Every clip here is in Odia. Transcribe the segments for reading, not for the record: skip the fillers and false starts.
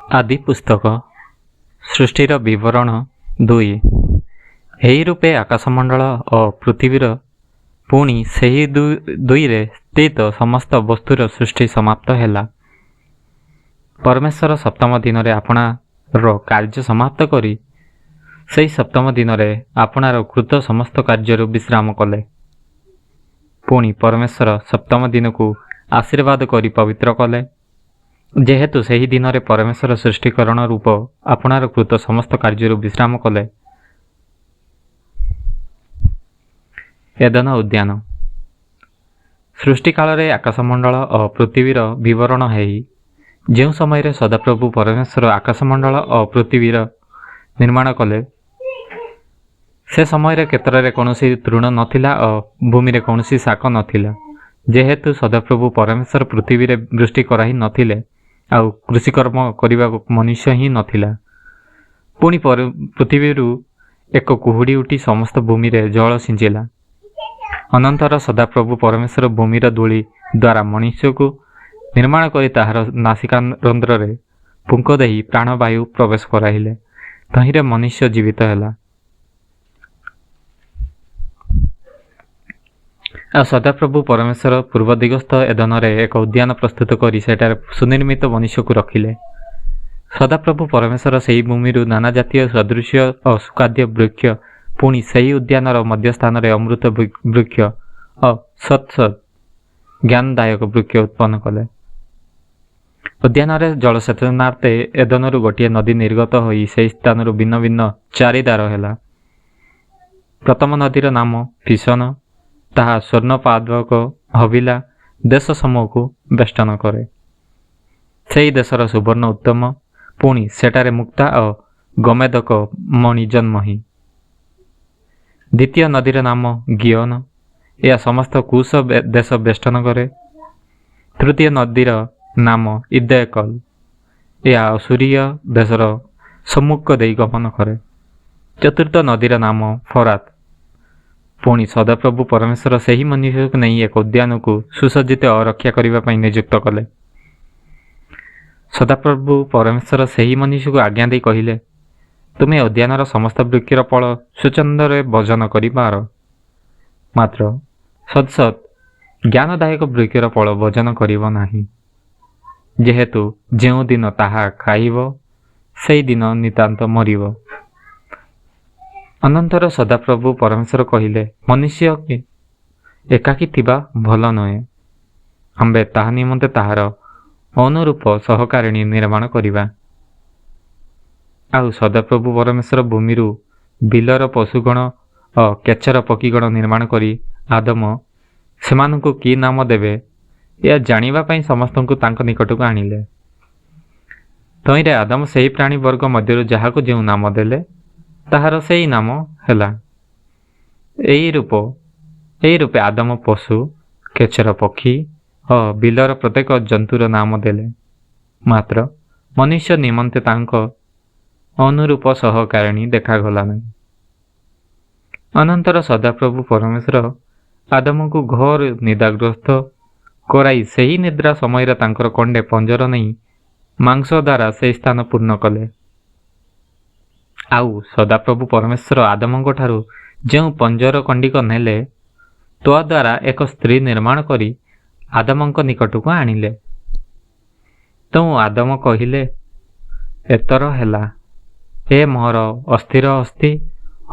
ଆଦି ପୁସ୍ତକ ସୃଷ୍ଟିର ବିବରଣ 2। ଏହି ରୂପେ ଆକାଶମଣ୍ଡଳ ଓ ପୃଥିବୀର, ପୁଣି ସେହି ଦୁଇରେ ସ୍ଥିତ ସମସ୍ତ ବସ୍ତୁର ସୃଷ୍ଟି ସମାପ୍ତ ହେଲା। ପରମେଶ୍ୱର ସପ୍ତମ ଦିନରେ ଆପଣାର କାର୍ଯ୍ୟ ସମାପ୍ତ କରି ସେହି ସପ୍ତମ ଦିନରେ ଆପଣାର କୃତ ସମସ୍ତ କାର୍ଯ୍ୟରୁ ବିଶ୍ରାମ କଲେ। ପୁଣି ପରମେଶ୍ୱର ସପ୍ତମ ଦିନକୁ ଆଶୀର୍ବାଦ କରି ପବିତ୍ର କଲେ, ଯେହେତୁ ସେହି ଦିନରେ ପରମେଶ୍ୱର ସୃଷ୍ଟିକରଣ ରୂପ ଆପଣାର କୃତ ସମସ୍ତ କାର୍ଯ୍ୟରୁ ବିଶ୍ରାମ କଲେ। ଏଦନ ଉଦ୍ୟାନ। ସୃଷ୍ଟିକାଳରେ ଆକାଶମଣ୍ଡଳ ଓ ପୃଥିବୀର ବିବରଣ ହେଇ, ଯେଉଁ ସମୟରେ ସଦାପ୍ରଭୁ ପରମେଶ୍ୱର ଆକାଶମଣ୍ଡଳ ଓ ପୃଥିବୀର ନିର୍ମାଣ କଲେ, ସେ ସମୟରେ କ୍ଷେତ୍ରରେ କୌଣସି ତୃଣ ନଥିଲା ଓ ଭୂମିରେ କୌଣସି ଶାକ ନଥିଲା। ଯେହେତୁ ସଦାପ୍ରଭୁ ପରମେଶ୍ୱର ପୃଥିବୀରେ ବୃଷ୍ଟି କରାଇ ନଥିଲେ, ଆଉ କୃଷିକର୍ମ କରିବାକୁ ମନୁଷ୍ୟ ହିଁ ନଥିଲା। ପୁଣି ପୃଥିବୀରୁ ଏକ କୁହୁଡ଼ି ଉଠି ସମସ୍ତ ଭୂମିରେ ଜଳ ସିଞ୍ଚିଲା। ଅନନ୍ତର ସଦାପ୍ରଭୁ ପରମେଶ୍ୱର ଭୂମିର ଧୂଳି ଦ୍ୱାରା ମନୁଷ୍ୟକୁ ନିର୍ମାଣ କରି ତାହାର ନାସିକା ରନ୍ଧ୍ରରେ ପୁଙ୍କ ଦେଇ ପ୍ରାଣବାୟୁ ପ୍ରବେଶ କରାଇଲେ। ତହିଁରେ ମନୁଷ୍ୟ ଜୀବିତ ହେଲା। ଆଉ ସଦାପ୍ରଭୁ ପରମେଶ୍ୱର ପୂର୍ବ ଦିଗସ୍ଥ ଏଦନରେ ଏକ ଉଦ୍ୟାନ ପ୍ରସ୍ତୁତ କରି ସେଠାରେ ସୁନିର୍ମିତ ମନୁଷ୍ୟକୁ ରଖିଲେ। ସଦାପ୍ରଭୁ ପରମେଶ୍ୱର ସେହି ଭୂମିରୁ ନାନା ଜାତୀୟ ସଦୃଶ୍ୟ ଓ ସୁଖାଦ୍ୟ ବୃକ୍ଷ, ପୁଣି ସେହି ଉଦ୍ୟାନର ମଧ୍ୟସ୍ଥାନରେ ଅମୃତ ବୃକ୍ଷ ଓ ସତ୍ ସତ୍ ଜ୍ଞାନଦାୟକ ବୃକ୍ଷ ଉତ୍ପନ୍ନ କଲେ। ଉଦ୍ୟାନରେ ଜଳସେଚନାର୍ଥେ ଏଦନରୁ ଗୋଟିଏ ନଦୀ ନିର୍ଗତ ହୋଇ ସେହି ସ୍ଥାନରୁ ଭିନ୍ନ ଭିନ୍ନ ଚାରି ଦ୍ୱାର ହେଲା। ପ୍ରଥମ ନଦୀର ନାମ ଫିସନ, ତାହା ସ୍ୱର୍ଣ୍ଣପାଦକ ହବିଲା ଦେଶ ସମୂହକୁ ବେଷ୍ଟନ କରେ। ସେହି ଦେଶର ସୁବର୍ଣ୍ଣ ଉତ୍ତମ, ପୁଣି ସେଠାରେ ମୁକ୍ତା ଓ ଗୋମେଦକ ମଣି ଜନ୍ମହି। ଦ୍ୱିତୀୟ ନଦୀର ନାମ ଗିୟନ, ଏହା ସମସ୍ତ କୁଶ ଦେଶ ବେଷ୍ଟନ କରେ। ତୃତୀୟ ନଦୀର ନାମ ଇଦ୍ଦୟକଲ, ଏହା ଅସୂରୀୟ ଦେଶର ସମ୍ମୁଖ ଦେଇ ଗମନ କରେ। ଚତୁର୍ଥ ନଦୀର ନାମ ଫରାତ। ପୁଣି ସଦାପ୍ରଭୁ ପରମେଶ୍ୱର ସେହି ମନୁଷ୍ୟକୁ ନେଇ ଏକ ଉଦ୍ୟାନକୁ ସୁସଜ୍ଜିତ ଓ ରକ୍ଷା କରିବା ପାଇଁ ନିଯୁକ୍ତ କଲେ। ସଦାପ୍ରଭୁ ପରମେଶ୍ୱର ସେହି ମନୁଷ୍ୟକୁ ଆଜ୍ଞା ଦେଇ କହିଲେ, ତୁମେ ଉଦ୍ୟାନର ସମସ୍ତ ବୃକ୍ଷର ଫଳ ସୁଚନ୍ଦରେ ଭୋଜନ କରିପାର, ମାତ୍ର ସତ୍ ସତ୍ ଜ୍ଞାନଦାୟକ ବୃକ୍ଷର ଫଳ ଭୋଜନ କରିବ ନାହିଁ, ଯେହେତୁ ଯେଉଁଦିନ ତାହା ଖାଇବ ସେହିଦିନ ନିତାନ୍ତ ମରିବ। ଅନନ୍ତର ସଦାପ୍ରଭୁ ପରମେଶ୍ୱର କହିଲେ, ମନୁଷ୍ୟ ଏକାକୀ ଥିବା ଭଲ ନୁହେଁ, ଆମ୍ଭେ ତାହା ନିମନ୍ତେ ତାହାର ଅନୁରୂପ ସହକାରିଣୀ ନିର୍ମାଣ କରିବା। ଆଉ ସଦାପ୍ରଭୁ ପରମେଶ୍ୱର ଭୂମିରୁ ବିଲର ପଶୁଗଣ ଓ କେଚର ପକ୍ଷୀଗଣ ନିର୍ମାଣ କରି ଆଦମ ସେମାନଙ୍କୁ କି ନାମ ଦେବେ ଏହା ଜାଣିବା ପାଇଁ ସମସ୍ତଙ୍କୁ ତାଙ୍କ ନିକଟକୁ ଆଣିଲେ। ତହିଁରେ ଆଦମ ସେହି ପ୍ରାଣୀ ବର୍ଗ ମଧ୍ୟରୁ ଯାହାକୁ ଯେଉଁ ନାମ ଦେଲେ, ତାହାର ସେହି ନାମ ହେଲା। ଏହି ରୂପେ ଆଦମ ପଶୁ, ଖେଚର ପକ୍ଷୀ ଓ ବିଲର ପ୍ରତ୍ୟେକ ଜନ୍ତୁର ନାମ ଦେଲେ, ମାତ୍ର ମନୁଷ୍ୟ ନିମନ୍ତେ ତାଙ୍କ ଅନୁରୂପ ସହକାରିଣୀ ଦେଖାଗଲା ନାହିଁ। ଅନନ୍ତର ସଦାପ୍ରଭୁ ପରମେଶ୍ୱର ଆଦମଙ୍କୁ ଘୋର ନିଦ୍ରାଗ୍ରସ୍ତ କରାଇ ସେହି ନିଦ୍ରା ସମୟରେ ତାଙ୍କର କଣ୍ଡେ ପଞ୍ଜର ନେଇ ମାଂସ ଦ୍ୱାରା ସେହି ସ୍ଥାନ ପୂର୍ଣ୍ଣ କଲେ। ଆଉ ସଦାପ୍ରଭୁ ପରମେଶ୍ୱର ଆଦମଙ୍କ ଠାରୁ ଯେଉଁ ପଞ୍ଜର କଣ୍ଡିକ ନେଲେ, ତଦ୍ୱାରା ଏକ ସ୍ତ୍ରୀ ନିର୍ମାଣ କରି ଆଦମଙ୍କ ନିକଟକୁ ଆଣିଲେ। ତେଣୁ ଆଦମ କହିଲେ, ଏତର ହେଲା, ଏ ମୋହର ଅସ୍ଥିର ଅସ୍ଥି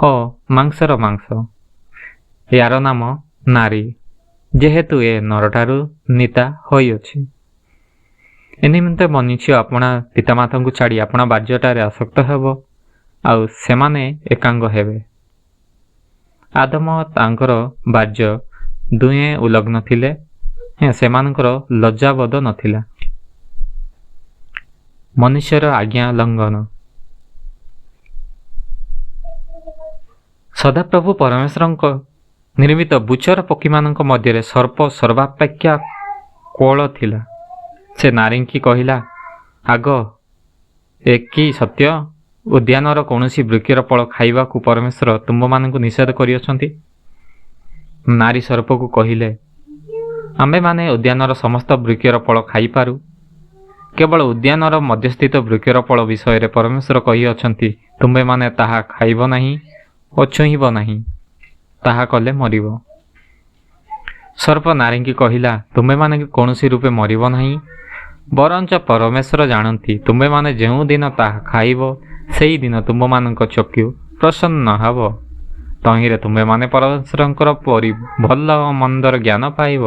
ଓ ମାଂସର ମାଂସ, ୟାର ନାମ ନାରୀ, ଯେହେତୁ ଏ ନରଠାରୁ ନୀତା ହୋଇଅଛି। ଏ ନିମନ୍ତେ ମନୁଷ୍ୟ ଆପଣା ପିତାମାତାଙ୍କୁ ଛାଡ଼ି ଆପଣା ଭାର୍ଯ୍ୟାଠାରେ ଆସକ୍ତ ହେବ, ଆଉ ସେମାନେ ଏକାଙ୍ଗ ହେବେ। ଆଦମ ତାଙ୍କର ଭାର୍ଯ୍ୟ ଦୁହେଁ ଉଲଗ୍ନ ଥିଲେ ହେଁ ସେମାନଙ୍କର ଲଜ୍ଜାବୋଧ ନଥିଲା। ମନୁଷ୍ୟର ଆଜ୍ଞା ଲଙ୍ଘନ। ସଦାପ୍ରଭୁ ପରମେଶ୍ୱରଙ୍କ ନିର୍ମିତ ଭୂଚର ପକ୍ଷୀମାନଙ୍କ ମଧ୍ୟରେ ସର୍ପ ସର୍ବାପେକ୍ଷା କୋଳ ଥିଲା। ସେ ନାରୀଙ୍କି କହିଲା, ଆଗ ଏ କି ସତ୍ୟ? ଉଦ୍ୟାନର କୌଣସି ବୃକ୍ଷର ଫଳ ଖାଇବାକୁ ପରମେଶ୍ୱର ତୁମ୍ଭମାନଙ୍କୁ ନିଷେଧ କରିଅଛନ୍ତି? ନାରୀ ସର୍ପକୁ କହିଲେ, ଆମ୍ଭେମାନେ ଉଦ୍ୟାନର ସମସ୍ତ ବୃକ୍ଷର ଫଳ ଖାଇପାରୁ, କେବଳ ଉଦ୍ୟାନର ମଧ୍ୟସ୍ଥିତ ବୃକ୍ଷର ଫଳ ବିଷୟରେ ପରମେଶ୍ୱର କହିଅଛନ୍ତି, ତୁମ୍ଭେମାନେ ତାହା ଖାଇବ ନାହିଁ ଓ ଛୁଇଁବ ନାହିଁ, ତାହା କଲେ ମରିବ। ସର୍ପ ନାରୀଙ୍କି କହିଲା, ତୁମ୍ଭେମାନେ କୌଣସି ରୂପେ ମରିବ ନାହିଁ, ବରଞ୍ଚ ପରମେଶ୍ୱର ଜାଣନ୍ତି, ତୁମ୍ଭେମାନେ ଯେଉଁଦିନ ତାହା ଖାଇବ, ସେହିଦିନ ତୁମ୍ଭମାନଙ୍କ ଚକ୍ଷୁ ପ୍ରସନ୍ନ ହେବ, ତହିଁରେ ତୁମ୍ଭେମାନେ ପରମେଶ୍ୱରଙ୍କର ପରି ଭଲ ଓ ମନ୍ଦର ଜ୍ଞାନ ପାଇବ।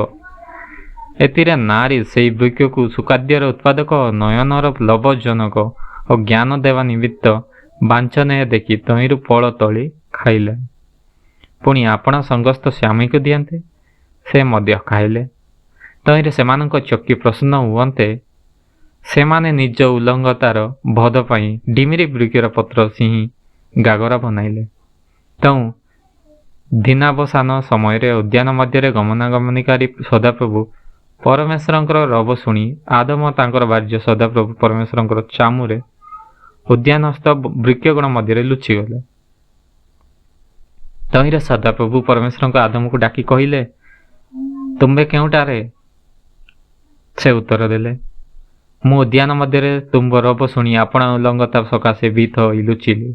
ଏଥିରେ ନାରୀ ସେହି ବୃକ୍ଷକୁ ସୁଖାଦ୍ୟର ଉତ୍ପାଦକ, ନୟନର ଲୋଭଜନକ ଓ ଜ୍ଞାନ ଦେବା ନିମିତ୍ତ ବାଞ୍ଛନୀୟ ଦେଖି ତହିଁରୁ ଫଳ ତୋଳି ଖାଇଲେ। ପୁଣି ଆପଣା ସଙ୍ଗସ୍ଥ ସ୍ୱାମୀକୁ ଦିଅନ୍ତେ, ସେ ମଧ୍ୟ ଖାଇଲେ। ତହିଁରେ ସେମାନଙ୍କ ଚକ୍ଷୁ ପ୍ରସନ୍ନ ହୁଅନ୍ତେ, ସେମାନେ ନିଜ ଉଲଙ୍ଗତାର ବୋଧ ପାଇଁ ଡିମିରି ବୃକ୍ଷର ପତ୍ର ସିଂହି ଗାଗରା ବନାଇଲେ। ତେଣୁ ଦିନାବସାନ ସମୟରେ ଉଦ୍ୟାନ ମଧ୍ୟରେ ଗମନାଗମନକାରୀ ସଦାପ୍ରଭୁ ପରମେଶ୍ୱରଙ୍କର ରବ ଶୁଣି ଆଦମ ତାଙ୍କର ଭାର୍ଯ୍ୟା ସଦାପ୍ରଭୁ ପରମେଶ୍ୱରଙ୍କର ଛାମୁରେ ଉଦ୍ୟାନସ୍ଥ ବୃକ୍ଷଗଣ ମଧ୍ୟରେ ଲୁଚିଗଲେ। ତହିଁରେ ସଦାପ୍ରଭୁ ପରମେଶ୍ୱରଙ୍କ ଆଦମକୁ ଡାକି କହିଲେ, ତୁମ୍ଭେ କେଉଁଠାରେ? ସେ ଉତ୍ତର ଦେଲେ, ମୁଁ ଉଦ୍ୟାନ ମଧ୍ୟରେ ତୁମ୍ଭ ରବ ଶୁଣି ଆପଣା ଉଲଙ୍ଗତା ସକାଶେ ଭୀତ ହୋଇ ଲୁଚିଲି।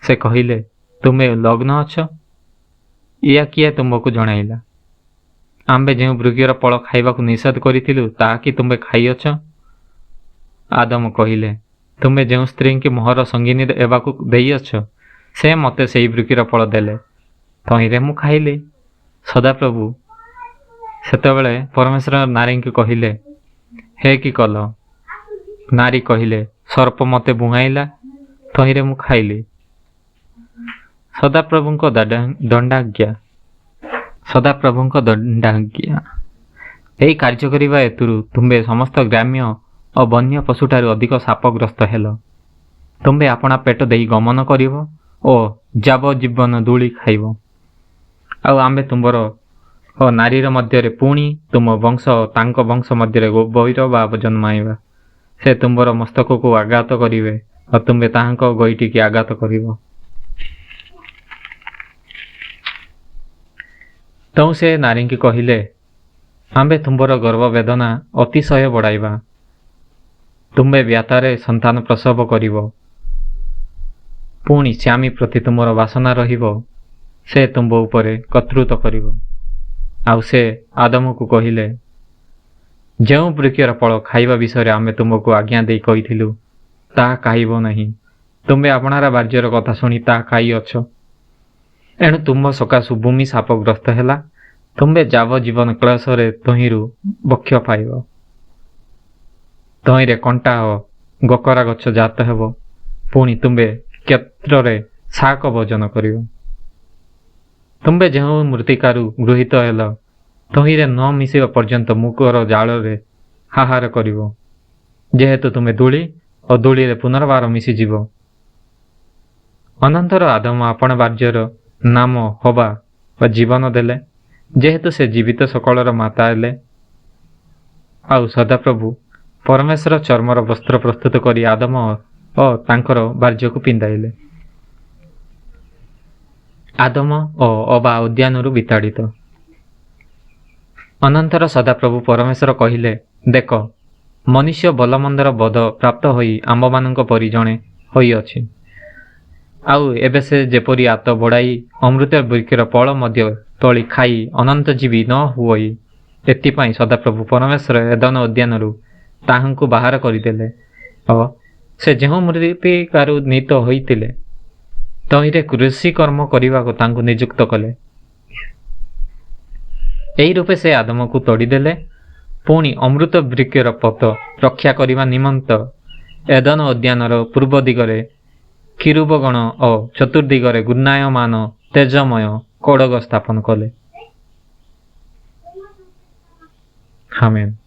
ସେ କହିଲେ, ତୁମେ ଲଗ୍ନ ଅଛ? ଏହା କିଏ ତୁମ୍ଭକୁ ଜଣାଇଲା? ଆମ୍ଭେ ଯେଉଁ ବୃକ୍ଷର ଫଳ ଖାଇବାକୁ ନିଷେଧ କରିଥିଲୁ, ତାହା କି ତୁମ୍ଭେ ଖାଇଅଛ? ଆଦମ କହିଲେ, ତୁମେ ଯେଉଁ ସ୍ତ୍ରୀଙ୍କୁ ମୋହର ସଙ୍ଗିନୀ ହେବାକୁ ଦେଇଅଛ, ସେ ମୋତେ ସେହି ବୃକ୍ଷର ଫଳ ଦେଲେ, ତହିଁରେ ମୁଁ ଖାଇଲି। ସଦାପ୍ରଭୁ ସେତେବେଳେ ପରମେଶ୍ୱର ନାରୀଙ୍କୁ କହିଲେ, ହେ କି କଲ? ନାରୀ କହିଲେ, ସର୍ପ ମୋତେ ବୁହାଇଲା, ତହିଁରେ ମୁଁ ଖାଇଲି। ସଦାପ୍ରଭୁଙ୍କ ଦଣ୍ଡାଜ୍ଞା। ସଦାପ୍ରଭୁଙ୍କ ଦଣ୍ଡାଜ୍ଞା। ଏହି କାର୍ଯ୍ୟ କରିବା ହେତୁରୁ ତୁମ୍ଭେ ସମସ୍ତ ଗ୍ରାମ୍ୟ ଓ ବନ୍ୟ ପଶୁଠାରୁ ଅଧିକ ଶାପଗ୍ରସ୍ତ ହେଲ। ତୁମ୍ଭେ ଆପଣା ପେଟ ଦେଇ ଗମନ କରିବ ଓ ଯାବଜ୍ଜୀବନ ଧୂଳି ଖାଇବ। ଆଉ ଆମ୍ଭେ ତୁମ୍ଭର ଓ ନାରୀର ମଧ୍ୟରେ, ପୁଣି ତୁମ ବଂଶ ଓ ତାଙ୍କ ବଂଶ ମଧ୍ୟରେ ବୈରଭାବ ଜନ୍ମାଇବା। ସେ ତୁମ୍ଭର ମସ୍ତକକୁ ଆଘାତ କରିବେ ଓ ତୁମ୍ଭେ ତାହାଙ୍କ ଗୋଇଠିକି ଆଘାତ କରିବ। ତେଣୁ ସେ ନାରୀଙ୍କି କହିଲେ, ଆମ୍ଭେ ତୁମ୍ଭର ଗର୍ଭ ବେଦନା ଅତିଶୟ ବଢ଼ାଇବା, ତୁମ୍ଭେ ବ୍ୟଥାରେ ସନ୍ତାନ ପ୍ରସବ କରିବ। ପୁଣି ସ୍ୱାମୀ ପ୍ରତି ତୁମର ବାସନା ରହିବ, ସେ ତୁମ୍ଭ ଉପରେ କର୍ତ୍ତୃତ୍ୱ କରିବ। ଆଉ ସେ ଆଦମକୁ କହିଲେ, ଯେଉଁ ବୃକ୍ଷର ଫଳ ଖାଇବା ବିଷୟରେ ଆମେ ତୁମକୁ ଆଜ୍ଞା ଦେଇ କହିଥିଲୁ, ତାହା ଖାଇବ ନାହିଁ, ତୁମ୍ଭେ ଆପଣାର ଭାର୍ଯ୍ୟର କଥା ଶୁଣି ତାହା ଖାଇଅଛ। ଏଣୁ ତୁମ୍ଭ ସକାଶୁ ଭୂମି ଶାପଗ୍ରସ୍ତ ହେଲା, ତୁମ୍ଭେ ଯାବଜ୍ଜୀବନ କ୍ଳେଶରେ ତହିଁରୁ ବକ୍ଷ ପାଇବ। ତହିଁରେ କଣ୍ଟା ଓ ଗକରା ଗଛ ଜାତ ହେବ, ପୁଣି ତୁମ୍ଭେ କ୍ଷେତ୍ରରେ ଶାକ ଭୋଜନ କରିବ। ତୁମ୍ଭେ ଯେଉଁ ମୃତ୍ତିକାରୁ ଗୃହୀତ ହେଲ, ତହିଁରେ ନ ମିଶିବା ପର୍ଯ୍ୟନ୍ତ ମୁଖର ଜାଳରେ ଆହାର କରିବ। ଯେହେତୁ ତୁମେ ଧୂଳି ଓ ଧୂଳିରେ ପୁନର୍ବାର ମିଶିଯିବ। ଅନନ୍ତର ଆଦମ ଆପଣା ଭାର୍ଯ୍ୟର ନାମ ହବା ବା ଜୀବନ ଦେଲେ, ଯେହେତୁ ସେ ଜୀବିତ ସକଳର ମାତା ହେଲେ। ଆଉ ସଦାପ୍ରଭୁ ପରମେଶ୍ୱର ଚର୍ମର ବସ୍ତ୍ର ପ୍ରସ୍ତୁତ କରି ଆଦମ ଓ ତାଙ୍କର ଭାର୍ଯ୍ୟକୁ ପିନ୍ଧାଇଲେ। ଆଦମ ଓ ଅବା ଉଦ୍ୟାନରୁ ବିତାଡ଼ିତ। ଅନନ୍ତର ସଦାପ୍ରଭୁ ପରମେଶ୍ୱର କହିଲେ, ଦେଖ, ମନୁଷ୍ୟ ଭଲମନ୍ଦର ବୋଧ ପ୍ରାପ୍ତ ହୋଇ ଆମ୍ଭମାନଙ୍କ ପରି ଜଣେ ହୋଇଅଛି। ଆଉ ଏବେ ସେ ଯେପରି ହାତ ବଢ଼ାଇ ଅମୃତ ବୃକ୍ଷର ଫଳ ମଧ୍ୟ ତୋଳି ଖାଇ ଅନନ୍ତଜୀବୀ ନ ହୁଅଇ, ଏଥିପାଇଁ ସଦାପ୍ରଭୁ ପରମେଶ୍ୱର ଏଦନ ଉଦ୍ୟାନରୁ ତାହାଙ୍କୁ ବାହାର କରିଦେଲେ ଓ ସେ ଯେଉଁ ମୃତ୍ତିକାରୁ ନୀତ ହୋଇଥିଲେ, ତହିଁରେ କୃଷି କର୍ମ କରିବାକୁ ତାଙ୍କୁ ନିଯୁକ୍ତ କଲେ। ଏହି ରୂପେ ସେ ଆଦମକୁ ତଡ଼ିଦେଲେ। ପୁଣି ଅମୃତ ବୃକ୍ଷର ପଥ ରକ୍ଷା କରିବା ନିମନ୍ତ ଏଦନ ଉଦ୍ୟାନର ପୂର୍ବ ଦିଗରେ କିରୂବଗଣ ଓ ଚତୁର୍ଦିଗରେ ଘୂର୍ଣ୍ଣାୟମାନ ତେଜମୟ ଖଡ଼ଗ ସ୍ଥାପନ କଲେ। ଆମେନ୍।